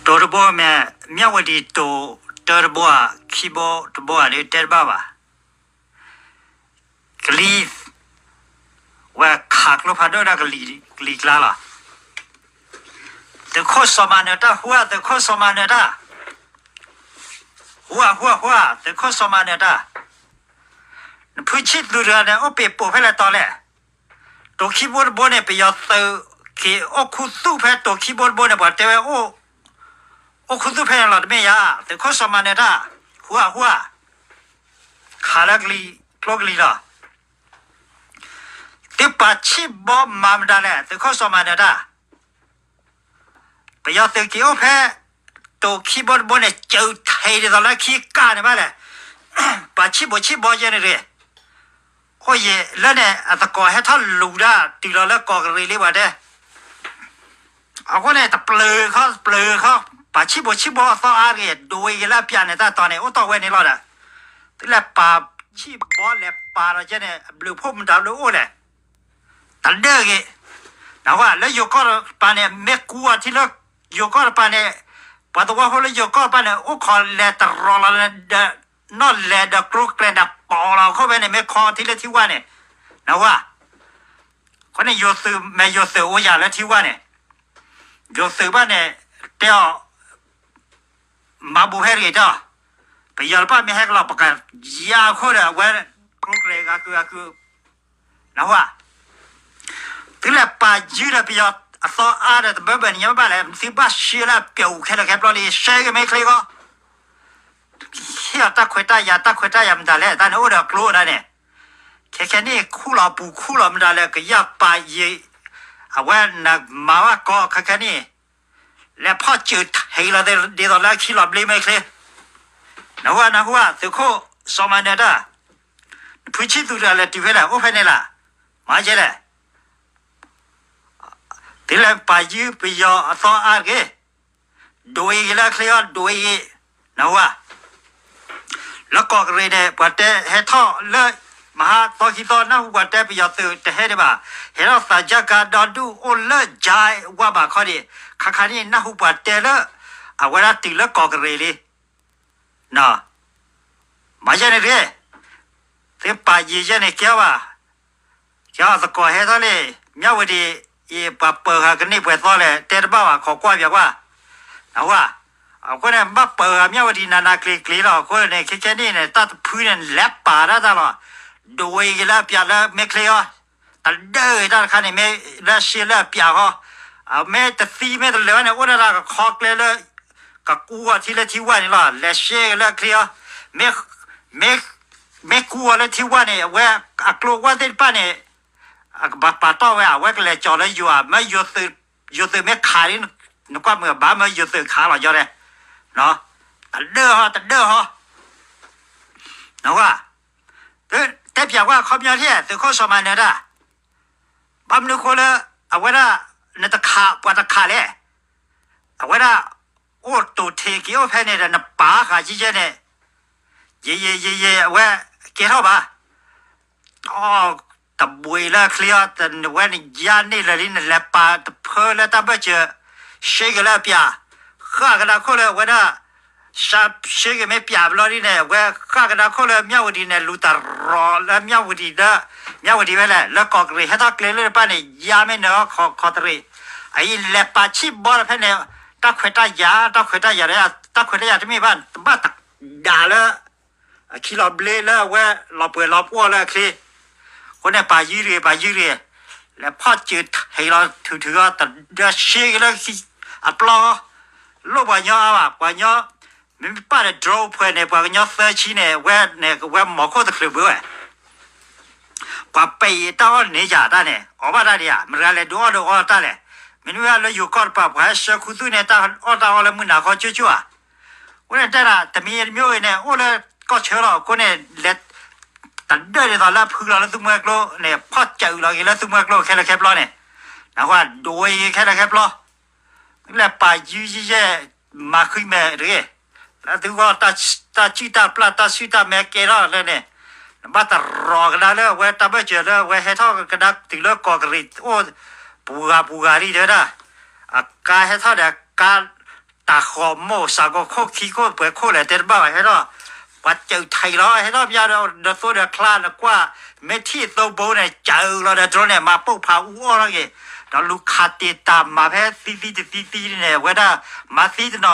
တိၤတဘိမ့ၢ် မၠၣ်ဝတံၤတိၤတၢတဘိဧါ ခံဘိတဘိဧါဒီးတဲတဘၣ်ဘၣ်. ကလံၤ ဝဲခးကျိဖးဒိၣ်ဒၣ်ကလံၤကျါလီၤ. သုးခိၣ်စီၤမၤနၢၤတၢ် ဟူဧါ သုးခိၣ်စီၤမၤနၢၤတၢ်, ဟူဧါ ဟူဧါ ဟူဧါ သုးခိၣ်စီၤမၤနၢၤတၢ်, နဖုဆံၣ်သူတဂၤန့ၣ် အိၣ်ပ့ၤပိာ်ဖဲလဲၣ်တီၤလဲၣ်. တိၤခံဘိတဘိန့ၣ် ပယီၤသုးက့ၤအိၣ်ခူသူၣ်ဖဲတိၤခံဘိတဘိန့ၣ် ပှၤတဲဝဲအိၣ် အိၣ်ခူသူၣ်ဖဲန့ၣ်လီၤ တမ့ၢ်ဧါ. သုးခိၣ်စီၤမၤနၢၤတၢ် ဟူဧါ ဟူဧါ, ခးလၢကလံၤ ကျိကလံၤလီၤ. သုပာ်ဆံၣ်ဘီမၤမတၤလဲၣ် သုးခိၣ်စီၤမၤနၢၤတၢ်. ပယီၤသုးက့ၤအိၣ်ဖဲ တိၤခံဘိတဘိန့ၣ် စၢးထံးဒ်သိးလၢခံကၢ်န့ၣ်ဘၣ်လဲၣ်. ပာ်ဆံၣ်ဘိဆံၣ်ဘီယဲန့ၣ်ရ့ၣ်, အိၣ်ယံၤလၢန့ၣ် အသကိးဟဲထီၣ်လူၤဒၣ်တုၤလီၤလၢကီၢ်ကရ့ၣ်လံပှၤတဲ အဃိန့ၣ် တပျၢၤခီ တပျၢၤခီ ပာ်ဆံၣ်ဘိဆံၣ်ဘီအသီအါတဂ့ၤ ဒိးအံၤက့ၤလၢအပၠးန့ၣ် တၢ်တီၤန့ၣ် အိၣ်တီၢ်ဝဲန့ၣ်လီၤဒီး သုလဲၤပာ်ဆံၣ်ဘီလဲၤပာ်ဒီးကဲန့ၣ် အဘျုးဖှိၣ်မတၤဘျုးအိၣ်လဲၣ်. တဒၢၣ်ဂ့ၤ, နဝဲလၢယိၤကီၢ်တပၤန့ၣ် မ့ၢ်ကူအီၤထံလၢ ယိၤကီၢ်တပၤန့ၣ် ပှၤသဝီဖိလၢယိၤကီၢ်တပၤန့ၣ် အိၣ်ခိးလဲၤတရီၤလီၤဒီး နီၣ်လဲၤဒီးကျိကျဲဒီးပိာ်လီၤခိၣ်ဖဲန့ၣ် မ့ၢ်ခီထံလၢထံဝါန့ၣ်, နဝဲ အဃိန့ၣ် ယိၤသုးမ့ၢ်ယိၤသုးအိၣ်ယၤလၢထံဝါန့ၣ်, ယိၤသုးဘၣ်န့ၣ် တဲအီၤ မၤဘူးဖဲတဂ့ၤတဲအီၤ, ပယီၤတဖၣ်မ့ၢ်ဟဲကလီၤ ပကယါခိၣ်ဒီးအဝဲ ကျိကျဲဂၤကုာ်ဂၤကုာ်, နဝဲ သုလဲၤပာ်ယုၢ်ဒီးပယီၤအသီအါဒီးတဘၢဘၢၣ်န့ၣ် ညါဘၣ်လဲၣ် သုဘၣ်ရှဲလၢအပျဲၢ်အူခဲလၢာ်ခဲပျီလံ ရှဲက့ၤမ့ၢ်ချ့ဂီၢ် ဟ့ၣ်အီၤတၢ်ခွဲးတၢ်ယာ် တၢ်ခွဲးတၢ်ယာ်မတၤလဲၣ် တၢ်န့ၣ်အိၣ်ဒီးကျိဒၣ်န့ၣ်, ခဲခဲန့ၣ် ခူၣ်လီၤပူၤခူၣ်လီၤမတၤလဲၣ် ကယၢ်ပာ်ယံၤ, အဝဲနမၤဘၣ်ကီခဲခဲန့ၣ်, လဲၤဖီၣ်စၢၤထံးလီၤဒ်သိးလၢအခံလီၤဘျ့မ့ၢ်ချ့, နဟူဧါ နဟူဧါ သုးခိၣ်စီၤမၤနၢၤတၢ်, နဖုဆံၣ်သူတဂၤလဲၤတုၤဖဲလဲၣ် အိၣ်ဖဲန့ၣ်လၢ်, မၤကဲလဲၣ် သုလဲၤပာ်ယုၢ်ပယီၤအသီအါတဂ့ၤ, ဒိးအံၤဂ့ၤလၢအချ့အီၤ ဒိးအံၤဂ့ၤ, နဝဲ လၢကီၢ်ကရ့ၣ်န့ၣ် ပှၤတဲဟဲထီၣ်လၢ မဟါသီခံသီ နၢ်ဟူပှၤတဲပယီၤသုးတဟဲဒံးဘၣ်, ဟဲထီၣ်သးစၢ်ကါဒီဒူၣ်အိၣ်လၢယါဝါဘၣ်ခီဒံး, ခါခါန့ၣ် နၢ်ဟူပှၤတဲလၢ အဝဲဒၣ်တုၤလၢကီၢ်ကရ့ၣ်လံ မၤယဲန့ၣ်တဂ့ၤ, သုပာ်ယံၤယဲန့ၣ်ကဲဘၣ်, ကဲအီၤသကိးဟဲထီၣ်လံ, မၠၣ်ဝတံၤ အံၤပှၤပၢၤဃာ်ကန့ၢ်ပှဲၤသီလဲၣ် တဲတဘၣ်ဘၣ် ခိးကွၢ်ပၠးကွၢ်, နဝဲ, အဃိန့ၣ် ဘၣ်ပၢၤဃာ်မၠၣ်ဝတံၤနးနးကျံၤကျံၤလီၤ အဃိန့ၣ် ခဲခဲန့ၣ်န့ၣ် တၢ်တဖုန့ၣ် လဲၤပာ်ဒၣ်တၢ်လီၤ, ဒိးအံၤဂ့ၤလၢအပၠးလၢမ့ၢ်ချ့အီၤ, တဒၢဂ့ၤတၢ်တခါန့ၣ် မ့ၢ်လၢရှ့လၢအပၠးဃီ, မ့ၢ်တသံမ့ၢ်တလၢာ်ဘၣ်န့ၣ် အိၣ်ဒၣ်တၢ်ကခီကျဲလၢ ကကူအီၤထံလၢထံဝါန့ၣ်လီၤ, လဲၤရှ့လၢအချ့အီၤ, မ့ၢ် မ့ၢ်ကူအီၤလၢထံဝါန့ၣ် အဝဲအကျိဝါသ့ၣ်တဖၣ်န့ၣ် အကဘၣ်ပာ်တီၢ်ဝဲ အဝဲကလဲၤကၠီၤလၢယိၤဧါ, မ့ၢ်ယိၤသုးမ့ၢ်ခးလံ, နကွၢ်မုာ်ဘၣ် မ့ၢ်ယိၤသုးခးလီၤယီၤဒဲး, တဒၢဟီ တဒၢဟီ, နဝဲ, တဲပၠးကွၢ်ခီပညီလံ သုးခိၣ်စီၤမၤနၢၤတၢ်, ဘၣ်မနုၤဃိလၢ အဝဲဒၣ် နတခးပှၤတခးလဲၣ်, အဝဲဒၣ် အိၣ်တိၤထံးက့ၤအိၣ်ဖဲန့ၣ်ဒီး နပာ်ဃာ်ယဲယဲန့ၣ်, ယယယယ အဝဲကဲထီၣ်ဘၣ်, တဘှံးလၢအချ့အီၤ, ဝဲနယါန့ၢ်လၢာ်လံ နလဲၤပာ်တဖၢလၢတၢ်ဘၢၣ်စၢၤ, ရှ့က့ၤလၢအပၠး, ဃၣ်ကဒါခိၣ်လၢအဝဲဒၣ် ရှ့က့ၤမ့ၢ်ပၠးဘျီဒ်န့ၣ် အဝဲဃၣ်ကဒါခိၣ်လၢမၠၣ်ဝတံၤန့ၣ် လူၤတရီၤလၢမၠၣ်ဝတံၤဒီး မၠၣ်ဝတံၤဝဲလဲၣ် လၢကီၢ်ကရ့ၣ် ဟဲထီၣ်ကျဲလၢတဖၣ်န့ၣ် ယါမ့ၢ်နၢၤခီၣ်ခီၣ်တရံး, အအံၤလဲၤပာ်ဆံၣ်ဘီလီၤဖဲန့ၣ်, တၢ်ခွဲးတၢ်ယာ် တၢ်ခွဲးတၢ်ယာ်ဒီး တၢ်ခွဲးတၢ်ယာ်တမ့ၢ်ဘၣ် တဘၣ်တဒါလၢ အခံလီၤဘျ့လၢအဝဲလီၤပှဲၤလီၤပှီၢ်လၢအချ့, အဃိန့ၣ် ပာ်ယုၢ်တဂ့ၤ ပာ်ယုၢ်တဂ့ၤ, လဲၤဖီၣ်စၢၤထံးလီၤထုးထုးအီၤ တဒၢရှ့က့ၤလၢအပျီ, လိၣ်ပှၤကညီအါဘၣ် ပှၤကညီ, မ့မ့ၢ်ပာ်ဒီး drone ဖှဲးန့ၣ် ပှၤကညီသၢဆံန့ၣ် ဝဲန့ၣ် ဝဲမီၤခိၣ်တချုးဘၣ်ဝဲ ပှၤပဲာ်အံၤတၢ်အီၣ်န့ၢ်ယၤတၢ်န့ၣ် အီၣ်ဘၣ်တၢ်ဒံးဧါ, မတၤလဲၤဒုးအီၣ်ဒုးအီတၢ်လဲၣ်, မ့မ့ၢ်လၢယိၤကီၢ်တပၤ ပှၤဟဲဆှၢခူသူၣ်န့ၣ် တၢ်အီၣ်တၢ်အီလၢမုၢ်နၤခီကၠိကၠိဧါ, အဃိန့ၣ်တဲဒၣ် တမံၤတမံၤအံၤန့ၣ် အိၣ်လၢကီၢ်ဆၢလီၤ, အဃိန့ၣ် လဲၤ တဒၢဒ်သိးလၢဖုလီၤလၢသူမွဲကျိန့ၣ် ဖီၣ်စၢၤအုးလီၤက့ၤလၢသူမွဲကျိခဲလၢာ်ခဲပျီန့ၣ်, နကွၢ်ဒိးဝဲအံၤခဲလၢာ်ခဲပျီ သုလဲၤပာ်ယုၢ်ယဲၢ် မၤဃံမဲာ်တဂ့ၤ, လၢသုဂီၢ် တၢ်စုၣ်တၢ်ပျၢ် တၢ်စုၣ်တၢ်မဲာ်ကဲထီၣ်လၢန့ၣ်, နဘၣ်တရီၤကဒါလၢအဝဲတၢ်ဘၢၣ်စၢၤလၢအဝဲဟဲထီၣ်ကဒါတုၤလၢကီၢ်ကရ့ၣ်အိၣ် ပူၤဂၤပူၤဂၤဒ်တဲဝဲဒၣ်, အကါဟဲထီၣ်ဒီးကါ တ အဃိးမိၢ်စးကီးခိၣ်ခံခိၣ်ပှဲၤခိၣ်လဲၣ်တဲတဘၣ်ဘၣ် ဟဲထီၣ် ပှၤစၢးထံးလီၤ ဟဲထီၣ်ပယါဒီးသိဒီးချါ နကွၢ် မ့ၢ်ထံၣ်သိဘိန့ၣ် စၢးလီၤဒီးတြီန့ၣ် မၤပိာ်ဖးအူအီၣ်ထီၣ်က့ၤ ဒီးလူၤခးတ့ၢ်တၢ်မၤဖဲသံသံတသံသံန့ၣ် အဝဲဒၣ် မၤသံတနီၤ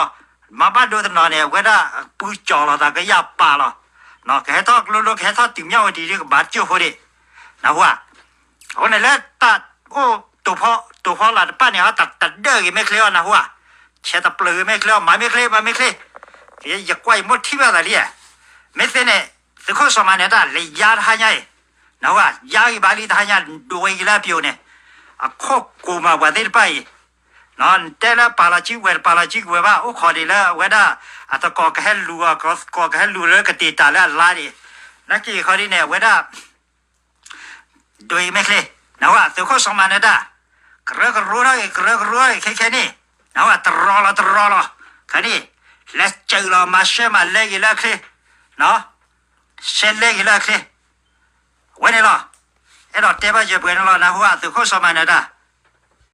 မၤဘၣ်ဒိတနီၤန့ၣ် အဝဲဒၣ် ပုၢ်ကၠီၤလီၤသးကယၢ်ပာ်လီၤ ကဟဲထီၣ်ကျိလိ ကဟဲထီၣ်တုၤမၠၣ်ဝတံၤဒ်ကဘၣ်ကၠိၣ်ဖိဒံး နၢ်ဟူဧါ အဃိန့ၣ်လၢတၢ်အိၣ်တိာ်ဖီ တိာ်ဖီလာ်တပၣ်န့ၣ် ဟီတဒၢးဂ့ၤမ့ၢ်ချ့အီၤ နၢ်ဟူဧါ ဆဲးတပျၢၤဂ့ၤမ့ၢ်ချ့အီၤ မၤမ့ၢ်ချ့ မၤမ့ၢ်ချ့ ယကွၢ်ယမိၢ်ထံၣ်ဘၣ်သးလံဧါ မ့ၢ်သ့န့ၣ် သုးခိၣ်စီၤမၤနၢၤတၢ် လဲၤယါတဟါညါအံၤ နၢ်ဟူဧါ ယါဂ့ၤဘၣ်လံတဟါညါ ဒိးဝဲက့ၤလၢအပျိၤန့ၣ် အခိၣ်ကိးမးပှၤသ့ၣ်တဖၣ်အံၤ နတဲလၢပာ်လီၤစုကဝဲၤ တပာ်လီၤစုကဝဲၤဘၣ် အိၣ်ခိးဒံးလၢအဝဲဒၣ် အသကိးကဟဲလူၤအီၤ သကိးကဟဲလူၤလၢကတ့ၢ်တၢ်လၢအလါဒံး နာ်က့ၤခီဒ်န့ၣ် အဝဲဒၣ် ဒိးအံၤမ့ၢ်ချ့ နၢ်ဟူဧါ သုးခိၣ်စီၤမၤနၢၤတၢ် ကရၢကရိထီၣ်ဂ့ၤ ကရၢကရိထီၣ်ဂ့ၤ ခဲခဲန့ၣ် နၢ်ဟူဧါ တရီလီၤ တရီလီၤ ခဲန့ၣ် လဲၤစၢးလီၤ မၤရှဲမၤလဲက့ၤလၢအချ့ ရှဲလဲက့ၤလၢအချ့ အဝဲန့ၣ်လီၤ အဲၣ်ဒိးတဲဘၣ်ယပှဲၤန့ၣ်လီၤ နၢ်ဟူဧါ သုးခိၣ်စီၤမၤနၢၤတၢ်